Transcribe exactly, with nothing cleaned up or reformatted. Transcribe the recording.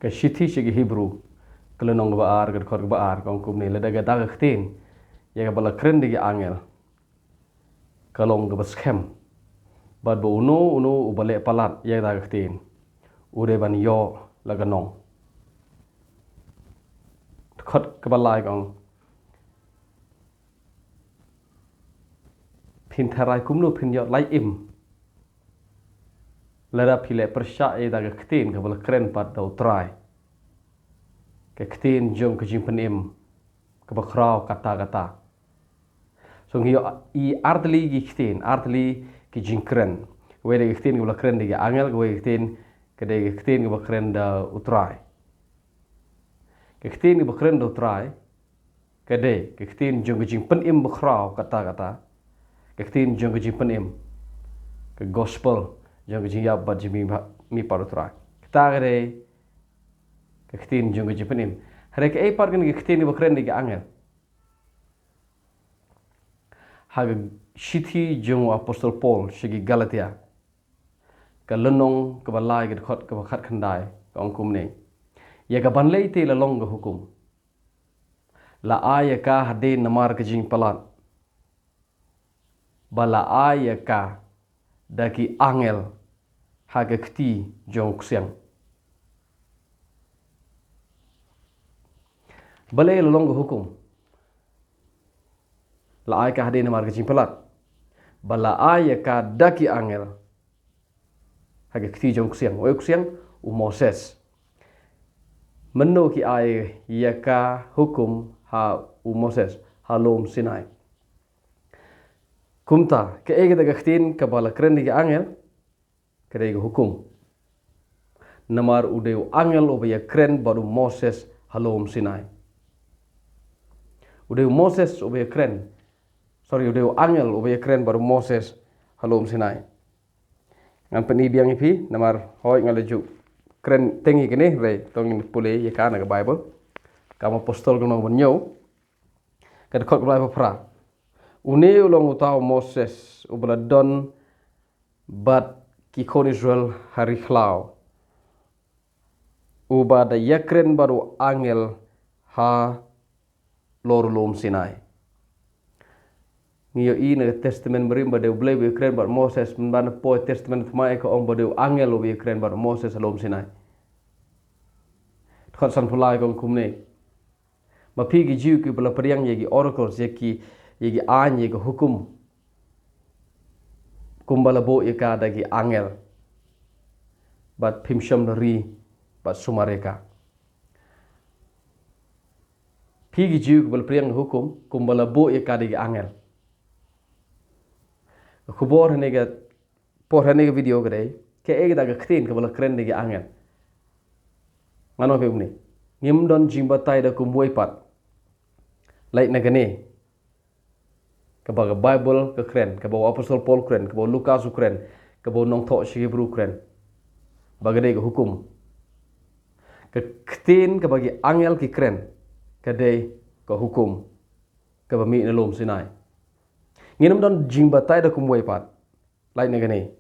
Ka shithi sha ki Hebru, ka lynnong kaba ar, ka dkhot kaba ar, ka ong kumne: Lada ka da ka ktien ïa kaba la kren da ki angel, ka long kaba skhem. Bad ba uno uno uba leh palat ïa ka da ka ktien, u dei ban ïoh la ka nong. Dkhot kaba lai ka ong: Phin tharai kumno phin ïoh lait im lada phi leh pyrshah ïa ka da ka ktien kaba la kren pat da U Trai, ka ktien jong ka jingpynim kaba khraw katta katta. So ngi ïohi artylli ki ktien, artylli ki jingkren. Kawei dei ka ktien kaba la kren da ki angel, kawei ka ktien, ka dei ka ktien kaba kren da U Trai. Ka ktien kaba kren da U Trai ka dei ka ktien jong ka jingpynim bakhraw katta katta, ka ktien jong ka jingpynim, ka gospel jong ka jingïap bad jingmih, mih pat U Trai. Kata ka dei ka ktien jong ka jingpynim. Hynrei kaei pat kane ka ktien kaba kren da ki angel? Ha ka shithi jong u Apostol Paul sha ki Galatia, ka lynnong kaba lai, ka dkhot kaba khatkhyndai, ka ong kumne: Ïa kaban lei te la long ka hukum. La ai ïa ka hadien namar ka jingpalat, ba la ai ïa ka da ki angel ha ka kti jong u ksiang. Balei la long ka hukum? La ai ka hadien namar ka jingpalat, ba la ai ïa ka da ki angel ha ka kti jong u ksiang. Uei u ksiang? U Moses. Mynno ki ai ïa ka hukum ha u Moses ha lum Sinai? Kumta, kaei kata ka ktien kaba la kren da ki angel? Ka dei ka hukum. Namar u dei u angel uba ïakren bad u Moses ha lum Sinai. U dei u Moses uba ïakren, sorry, u dei u angel uba ïakren bad u Moses ha lum Sinai. Ngan pyni biang ïa phi, namar hooid nga la ju kren teng ïa kane, hynrei to ngin pule ïa ka na ka Baibl. Kam Apostol ka lynnong ba hynñiew, ka dkhot kaba lai ba phra. Une u long uta u Moses uba la don bad ki khun Israel ha ri khlaw, uba da ïakren bad u angel halor u lum Sinai. Ngi ïohi na ka Testament Barim ba dei U Blei uba ïakren bad Moses, mynba na poi Testament Thymmai ka ong ba dei u angel uba ïakren bad Moses ha lum Sinai. Dkhot sanphew lai ka ong kumne: Ma phi ki Jiw kiba la pdiang ïa ki oracles, ïa ki, ïa ki aiñ, ïa ki hukum, kumba la buh ïa ka da ki angel, bad phim shym la ri bad sumar ïa ka. Phi ki Jiw kiba la pdiang hukum, kumba la buh ïa ka da ki angel. Ka khubor hangne ka por hangne ka video ka dei, kaei kata ka ktien kaba la kren da ki angel? Ngan ong phi kumne, ngim don jingbatai da kumwei pat. Lait na kane kaba ka Baibl ka kren, kaba u Apostol Paul kren, kaba u Lukas u kren, kaba u nongthoh sha ki Hebru kren, ba ka dei ka hukum. Ka ktien kaba ki angel ki kren ka dei ka hukum kaba mih na lum Sinai. Ngim don jingbatai da kumwei pat. Lait na kane